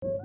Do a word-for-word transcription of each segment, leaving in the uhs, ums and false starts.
Napmei,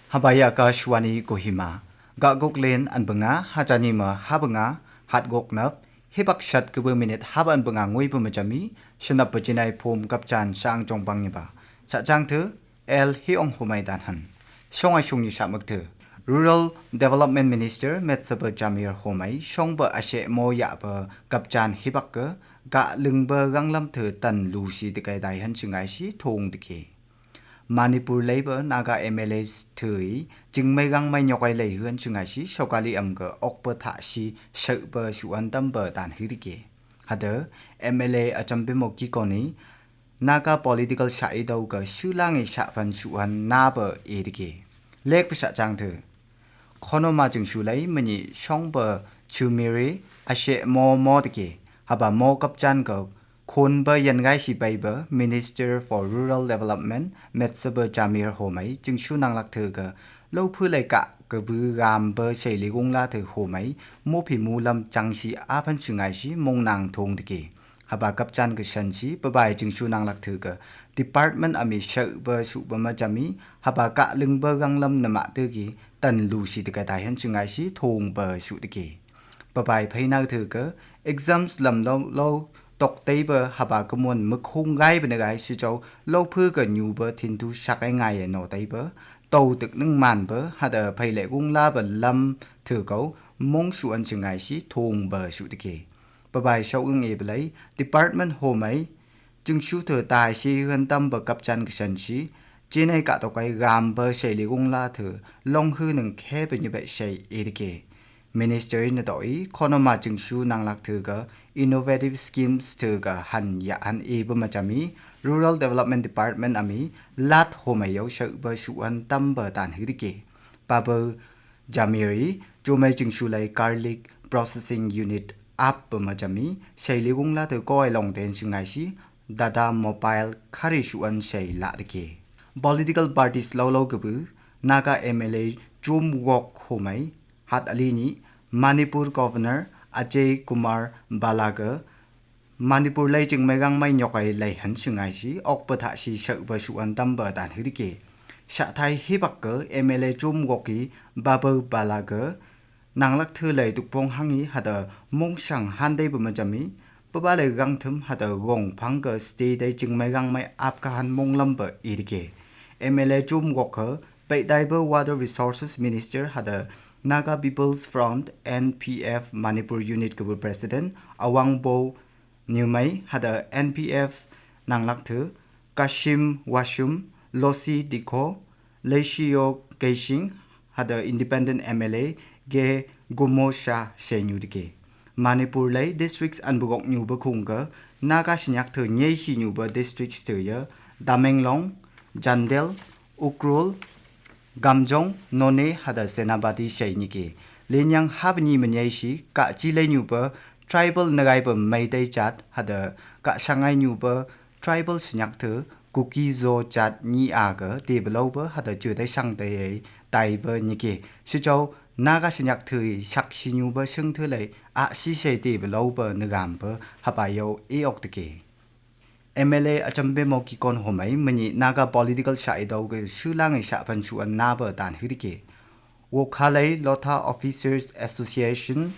haba Akashvani Kohima. Gakok len anbanga, hajani ma habanga, hat gok nap, hibak shat kaba minit haba anbanga ngui ba majami, shanap ba jinai phom kapchan sang jong bang niba. Sa chang thu, el hi ong homai dan han. Shong ai shong ni sa mak thu. Rural Development Minister Metsaba Jamir homai, shong ba ashe mo ya ba kapchan hibak ka, ga lung ba ganglam thu tan lu si tikai dai han chingai si thong tike. Manipur lei ba Naga M L As thui, chingmei gangmei nyokai lei huan chingai si, sokali am ka ok ba tha si, shau ba shuan tam ba dan hi tike. Hada, M L A acham be mo ki koni, Naga political sa idau ka shulang i sa phan shuan na ba e tike. Lek ba sa chang thu. Khonoma jingshu lei mani shong ba chumiri ashe mo mo tike. Haba mo kapchan ka khon ba yan gai si bai ba Minister for Rural Development Metsaba Jamir homai jingshu nanglak thu ka lo phu lei ka ka bu gam ba shei li gung la thu homai mo phi mu lam chang si a phan chingai si mong nang thong tike. Haba kapchan ka shan si, pabai jingshu nanglak thu ka department ami shau ba shu ba majami, haba ka lung ba ganglam nama thu ki tan lu si tikai dai han chingai si thong ba shu tike. Pabai phei nau thu ka exams lam lo lo tok tei ba haba ka mon ma khung gai ba na gai si chau lo phu ka nyu ba thin thu shak ai ngai e no tei ba tau tik nung man ba hada phei le gung la ba lam thu kau mong shuan chingai si thong ba shu tike. Pabai shau ung e ba lei, department homai, jingshu thu tai si han tam ba kapchan ka shan si, jinai ka tokai gam ba shei li gung la thu, long hu nung khe ba ni ba shei e tike. Minister na to i, khonoma jingshu nanglak thu ka, innovative schemes thu ka han ya han e ba majami, Rural Development Department ami, lat homai yau shau ba shuan tam ba dan hi tike. Pabau Jamiri, chumai jingshu lei garlic processing unit ap ba majami, shei li gung la thu koi long ten chingai si, Tata Mobile khari shuan shei la tike. Political parties lo lo ka bu, Naga M L A chum gok homai, hat ali ni, Manipur Governor Ajay Kumar Bhalla ka, Manipur lei chingmei gangmei nyokai lei han chingai si, ok ba tha si shau ba shuan tam ba dan hi tike. Sa thai hibak ka M L A chum gok i Babau Bhalla ka, nanglak thu lei tuk phong hang i hada mong sang han dei ba majami, paba lei gang thum hada gong phang ka state dei chingmei gangmei ap ka han mong lam ba e tike. M L A chum gok ka, pei dai ba Water Resources Minister hada Naga People's Front, N P F, Manipur Unit ka bu President, Awangbow Newmai, hada N P F nanglak thu, Kashim Washum, Losi Dikho, Leishiyo Keishing, hada Independent M L A, Ge Gumo Shah shei nyu tike. Manipur lei districts an bu gok nyu ba khung ka, Naga shinyak thu nyei si nyu ba districts thu ya, Tamenglong, Chandel, Ukhrul, Kamjong, Noney, hada Senapati shei ni ke. Lenyang haba ni manyai si, ka chi lei nyu ba, tribal nagai ba Meitei jat, hada ka sangai nyu ba, tribal shinyak thu, Kuki-Zo jat ni a ka, te ba lo ba, hada chu tai sang tai ei, tai ba ni ke. Shi chau, Naga shinyak thu, sak si nyu ba, shing thu lei, a si shei te ba lo ba, nagam ba, haba yau e ok tike. M L A acham be mo ki kon homai, mani Naga political sa idau ka shulang i sa phan shuan na ba dan hi tike. Wokha lei Lotha Officers Association,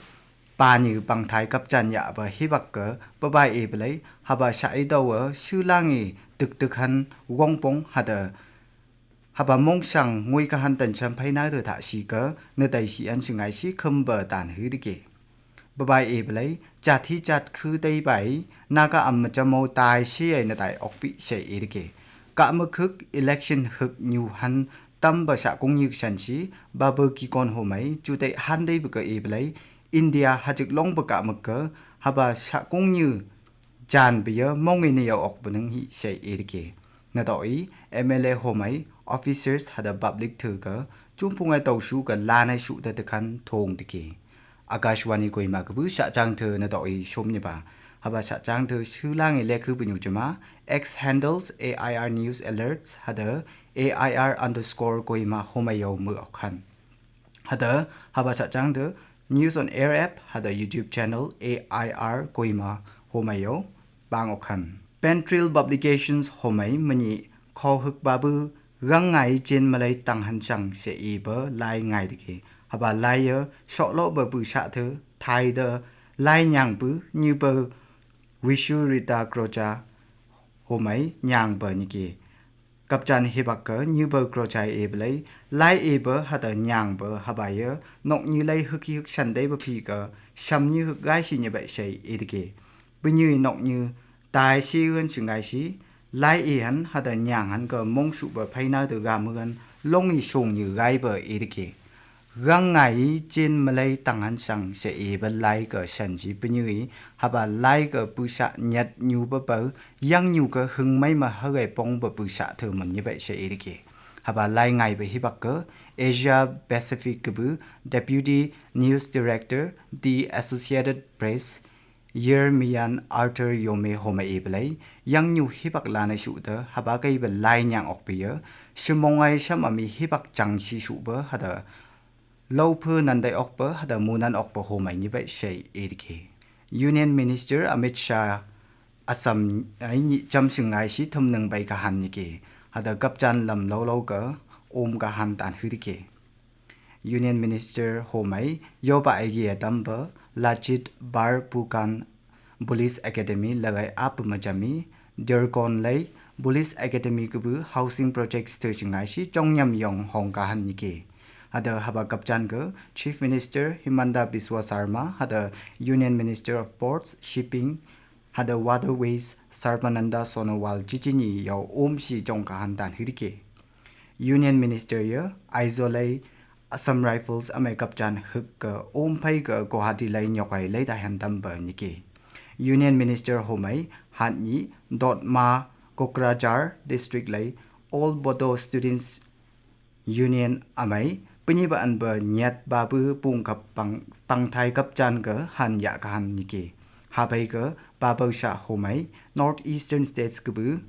pani bang thai kap chan ya ba hibak ka, pabai e ba lei, haba sa idau a shulang i tuk tuk han wong pong hada Haba mong sang ngui ka han tan cham phai nai thu tha si ka, na tai si an si ngai si khum ba tan hi tike. Babai e ba lei, chat hi chat khu tai bai, Naga am ma chamo tai si ai na tai ok pi sei e tike. Ka ma khuk election huk nyu han tam ba sa kung nyu san si, ba ba ki kon ho mai, chu tai han dai ba ka e ba lei, India ha chik long ba ka ma ka, haba sa kung nyu Jan bia mong i ni yau ok bunung hi sei e tike. Na to i M L A ho mai officers hada public thu ka, chung pung ai tau su ka lan ai su ta te khan thong tike. Akashvani Kohima ka bu sa chang thu na to i som ni ba. Haba shachang thu shulang i lekhu bunyu jema, X handles A I R news alerts hada A I R underscore Kohima homai yo mu okhan. Hada haba shachang thu News on Air app hada YouTube channel A I R Kohima homai yo bang okhan. Pentril Publications homai mani kho huk babu gang ngai jen malai tang han chang she i ba lai ngai diki. Haba lai ya shoklo ba bu sha thu thai da lai nyang bu nyu ba Wishu Rita Krocha homai nyang ba niki. Kapchan hibak ka nyu ba Krocha e ba lai, lai e ba hada nyang ba haba ya nok nyu lai huk hi huk shan dai ba phi ka sham nyu huk gai shi nyu ba shai e diki. Bu nyu nok nyu tai shi gun shi ngai shi, lai i han hada nyang han ka mong shu ba phai na da ga mu gan long i shong nyu gai ba i diki. Gang ngai i jen malai tang han sang she i ba lai ka shan ji bu nyu i, haba lai ka bu sha nyat nyu ba ba, yang nyu ka hung mai ma ha gai pong ba bu sha thu mun nyu ba she i diki. Haba lai ngai ba hibak ka, Asia Pacific ka bu, Deputy News Director, The Associated Press, Yermian Arthur Yome homai e ba lai, yang nyu hibak la na shu da, haba kai ba lai nyang ok ba ya, shimong ai sham ami hibak chang shi shu ba, hada lau phu nan dai ok ba, hada mu nan ok ba homai nyi ba shai e diki. Union Minister Amit Shah Assam ai nyi cham shi ngai shi thum nung bai ka han niki, hada kapchan lam lau lau ka om ka han tan hu diki. Union Minister homai yo ba ai gi atam ba Lachit Barphukan Police Academy lagai ap ma jami, Derkon lai Police Academy ka bu housing projects thu shi ngai shi chong nyam yong hong ka han niki. Hada haba kapchan ka Chief Minister Himanta Biswa Sarma, hada Union Minister of Ports, Shipping, hada Waterways Sarbananda Sonowal chichi nyi yo om shi chong ka han tan hu diki. Union Minister ya Aizawl lai Assam Rifles amai kapchan huk ka om phai ka Guwahati lai nyok ai lai ta han tam ba niki. Union Minister homai han nyi dot ma Kokrajhar District lai All Bodo Students Union amai pini ba an ba nyat ba bu pung ka pang, pang thai kapchan ka han ya ka han niki. Habai ka ba ba sha homai North Eastern States ka bu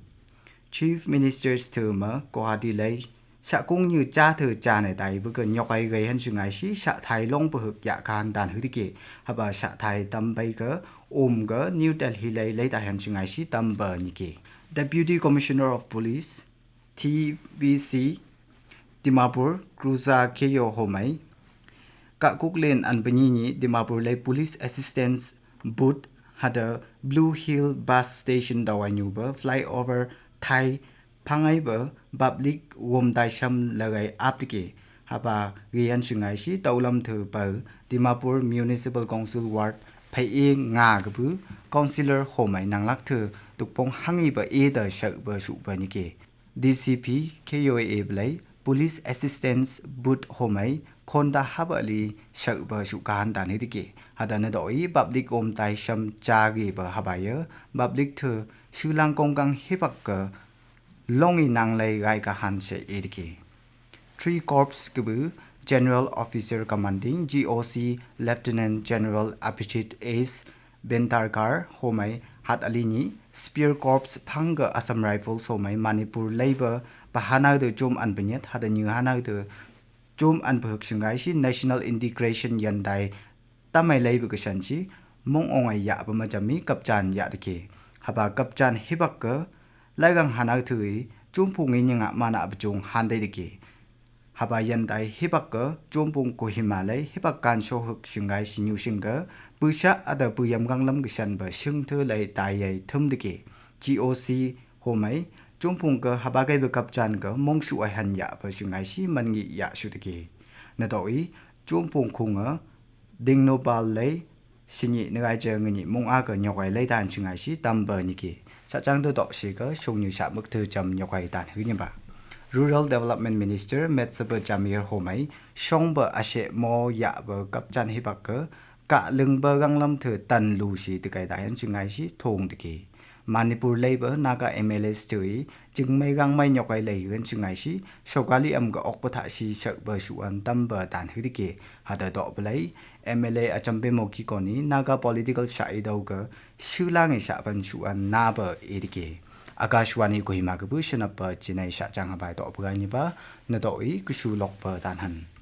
Chief Ministers thu ma Guwahati lai sha kung nyu cha thu cha ne tai bu ka nyok ai gai han shi ngai shi sha thai long ba huk ya ka han tan hu diki. Haba sha thai tam bai ka om ka New Delhi lai lai ta han shi ngai shi tam ba niki. Deputy Commissioner of Police, T B C, Dimapur, Cruza Keyo homai ka kuk len an ba nyi nyi Dimapur lai Police Assistance Booth hada Blue Hill Bus Station dawai nyu ba flyover thai phang ai ba public wom dai sham lagai ap diki. Haba gi han shi ngai shi tau lam thu ba Dimapur Municipal Council Ward phai e nga ka bu Councillor homai nang lak thu tuk pong hang i ba e da shak ba shu ba niki. D C P K O A ba lai Police Assistance Booth homai khon da haba li shak ba shu ka han tan hi diki. Hada na doi public wom dai sham cha gi ba haba ya public thu shulang kong kang hibak ka long i nang lai gai ka han she e diki. Three Corps ka bu General Officer Commanding G O C Lieutenant General Abhijit S Bhandarkar homai hat ali nyi Spear Corps phang ka Assam Rifles homai Manipur lai ba ba hanau da chom an ba nyat hada nyu hanau da chom an ba huk shi ngai shi National Integration yan dai tamai lai ba ka shan shi mong ong ai ya ba ma jami kapchan ya diki. Haba kapchan hibak ka lai gang hanau thu i chom pung i nyi nga ma na ba chung han dai diki. Haba yan dai hibak ka chom pung Kohima lai hibak kan sho huk shi ngai shi nyu shing ka bu sha ada bu yam gang lam ka shan ba shing thu lai dai yai thum diki. G O C homai chom pung ka haba gai ba kapchan ka mong shu ai han ya ba shi ngai shi man ngi ya shu diki. Na doi chom pung khung a Tengnoupal lai shi nyi na gai cha ngi nyi mong a ka nyok ai lai tan shi ngai shi tam ba niki. Sha chang da dok shi ka shong nyu sha muk thu cham nyok ai tan hu nyi ba. Rural Development Minister Matsapa Jamir homai shong ba a she mo ya ba kapchan hibak ka ka lung ba gang lam thu tan lu shi diki dai han shi ngai shi thong diki. Manipur leiba Naga M L As tui, jingmei gangmei nyok ei lei hen chingngaisi, saukali amga okpa thasi saukba suan tamba tan hidike, hada dokba lei, M L A Acham Bey Mokhi koni, Naga political sa idau ga, sulang i sapan suan naba idike. Akashvani Kohima gabu sanapa chinai sa chang habai dokba gani ba, nadok i kusu lokpa tan han.